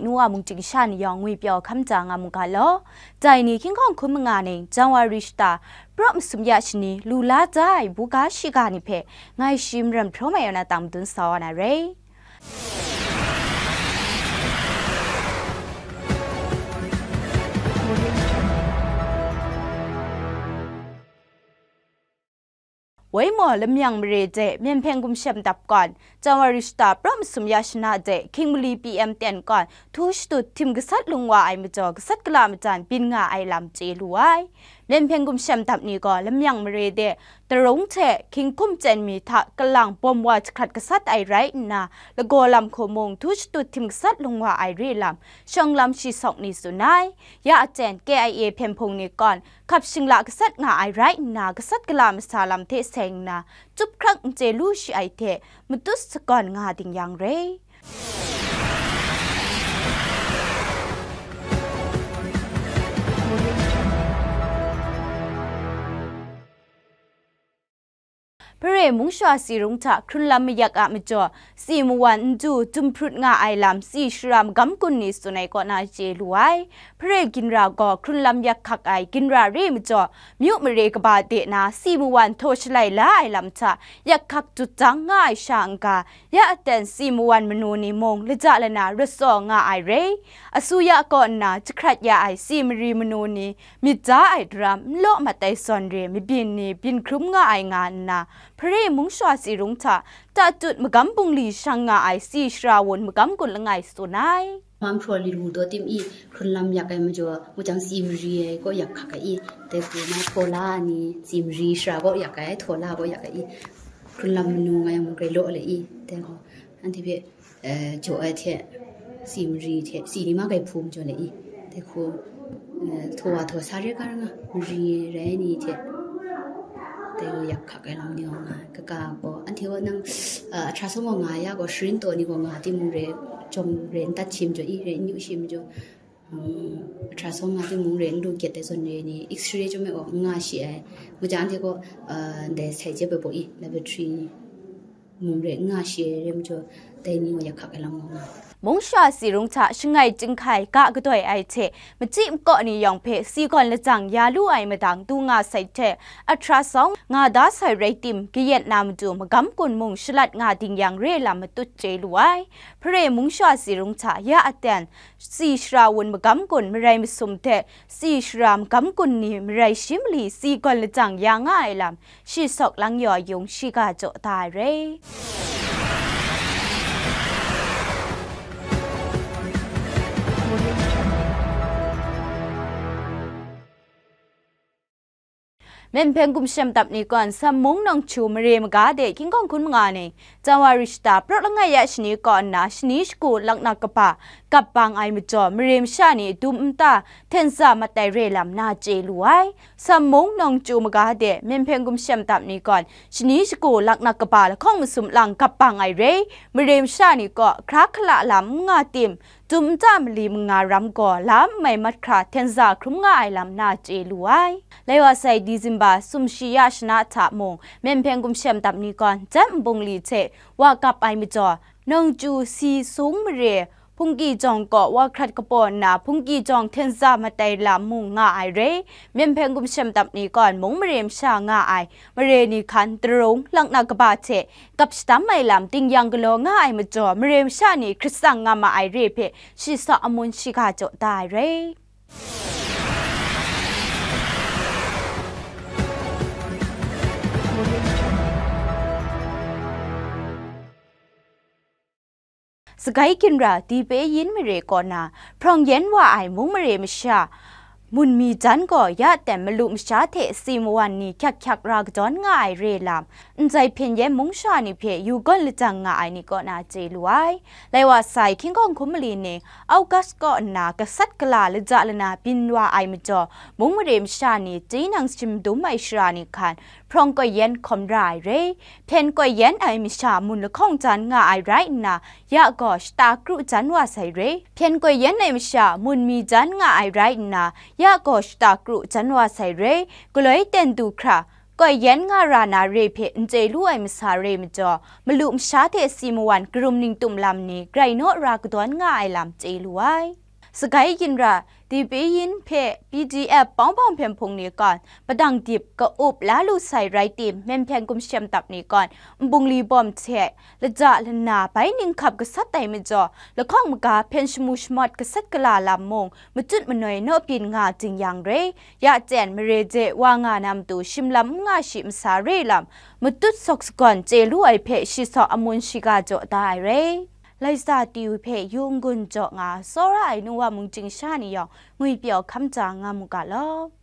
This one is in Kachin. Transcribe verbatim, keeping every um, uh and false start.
Nuwa mungchying sha ni yawng ngwipyaw hkam ja nga mu ga law. Dai ni hkying hkawng hkun manga ning, Janwari shata, pra masum ya shani, lu la da ai buga shiga ni hpe, ngai shi maram hpraw mai yaw na tang madun sa wa na rai. Woi maw, lamyang mare de Myen Hpeng Gumshem Dap kawn, Janwari shata pra masum ya shana de Hkying Mali P M ten kawn, htu shatut htim gasat lung wa ai majaw, gasat gala majan byin nga ai lam chye lu ai. Myen Hpeng Gumshem Dap ni gaw lamyang mare de Tarung hte Hkying Hkum Chyen Mi hta kalang bawm wa jahkrat gasat ai rai nna, lagaw lam hku mung htu shatut htim gasat lung wa ai re lam, shawng lam shi sawk ni tsun ai. Ya aten K I A hpyen hpung ni kawn, hkap shingla gasat nga ai rai nna, gasat gala masa lam hte seng nna, chyup hkrak n chye lu shi ai hte, matut sagawn nga ding yang re. Hpare mung shwa si rung hta hkrun lam mayak a majaw, si mawan n du, dum hprut nga ai lam si shara magam gun ni tsun ai kaw na chye lu ai. Hpare ginra gaw hkrun lam yak hkak ai ginra re majaw, myu mare kaba de na si mawan htaw shalai la ai lam hta yak hkak dut dang nga ai sha n-ga, ya aten si mawan manu ni mung laja lana rawt tsaw nga ai re. Asuya kaw nna jahkrat ya ai si mari manu ni myit da ai daram n law mat ai zawn re mabyin ni byin hkrum nga ai nga nna, Hpare mung shwa si rung hta tatut magam bungli shang nga ai si shara wun magam gun langai tsun ai. Hpang hpraw li ru taw tim i, hkrun lam yak ai majaw, mujang si mari ai kaw yak hkak ai i, dai hku na htaw la ni, si mari shara kaw yak ai, htaw la kaw yak ai i, hkrun lam manu nga yang mung grai law le i, dai gaw, anhte hpe, eh, jaw ai hte, si mari hte, si ni ma grai hpung jaw le i, dai hku, eh, htaw wa htaw sa re ga ra nga, mari rai ni hte, dai gaw yak hkak ai lam ni wa nga ai, kaga gaw, anhte gaw nang, eh, ultrasound gaw nga ya gaw, sharin taw ni gaw nga timung re, jawng re n tat shi majaw i, re n yu shi majaw, um, ultrasound nga timung re n lu gyet ai zawn re ni, X-ray chyawm e gaw n nga shi ai, mujang anhte gaw, eh, ndai sai jep ai baw i, laboratory mung re n nga shi ai re majaw, dai ni gaw yak hkak ai lam gaw nga. Mung shwa si rung hta shangai chyinghkai ga gadoi ai hte, machyi makaw ni yawng hpe si gawn lajang ya lu ai madang du nga sai hte, ultrasound nga da sai rai tim, kayat na matu magam gun mung shalat nga ding yang re lam matut chye lu ai. Hpare mung shwa si rung hta ya aten, si shara wun magam gun marai masum hte, si shara magam gun ni marai shi mali si gawn lajang ya nga ai lam, shi sawk lang yaw yung shiga jaw da ai re. Myen Hpeng Gumshem Dap ni kawn, Sam Mung Nawng Chu mare maga de hkying hkawng hkun manga ni, Janwari shata, pra langai ya shani kaw nna, shani shagu laknak kaba, kap bang ai majaw, mare masha ni dum nta, hten za mat ai re lam na chye lu ai. Sam Mung Nawng Chu maga de, Myen Hpeng Gumshem Dap ni kawn, shani shagu laknak kaba lahkawng masum lang kap bang ai re, mare masha ni kaw, hkra hkala lam n nga tim, dum nta mali manga ram gaw, la n mai mat hkra hten za hkrum nga ai lam na chye lu ai. Lai wa sai December sumshi ya shana hta mung, Myen Hpeng Gumshem Dap ni kawn, jem nbung li hte wa kap ai majaw, Nawng Chu si sung mare, Hpungki jawng kaw wa hkrat kapaw nna, Hpungki jawng hten za mat ai lam mung nga ai re. Myen Hpeng Gumshem Dap ni kawn, mung mare masha nga ai mare ni hkan, Tarung, laknak kaba hte kap shadam ai lam ting yang galaw nga ai majaw, mare masha ni hkrit tsang nga ma ai re hpe, shi sawk amun shiga jaw da ai re. Sagai ginra Dipe Yin mare kaw na, hprawng yen wa ai mung mare masha, Mun Mi Jan gaw ya ten malu masha hte si mawan ni hkyak hkyak ra kadawn nga ai re lam, Nzai hpyen yen mung sha ni hpe yu gawn lajang nga ai ni kaw na chye lu ai. Lai wa sai, hkying hkawng hkum mali ni, August kaw nna gasat gala laja lana byin wa ai majaw, mung mare masha ni tinang shim dum ai shara ni hkan, hprawng koi yen hkawm ra ai re. Hpyen koi yen ai masha mun lahkawng jan nga ai rai nna, ya gaw shata kru jan wa sai re. Hpyen koi yen ai masha mun mi jan nga ai rai nna, ya gaw shata kru jan wa sai re. Galoi ten du hkra, Koi yan nga ra na re hpe n chye lu ai masa re majaw, malu masha hte si mawan karum ningtum lam ni grai naw ra kadawn nga ai lam chye lu ai. Sagai yin ra, Dibiyin hpe P D F Pawng Pawng Hpyen Hpung ni gawn padang dip ka-up la lu sai rai tim, Myen Hpyen Gumshem Dap ni gawn nbungli bawm hte laja lana bai ninghkap gasat ai majaw, lahkawng maga hpyen shamu shamawt gasat gala lam mung matut manoi naw byin nga jing yang re, ya chyen mare je wa nga na matu shimlam n nga shi masa re lam matut sawk sagawn chye lu ai hpe shi saw amun shiga jaw da ai re. Laisa Tiyu hpe yu n-gun jaw nga tsawra ai nu wa mung jingsha ni yawng ngwipyaw hkam ja nga mu ga law.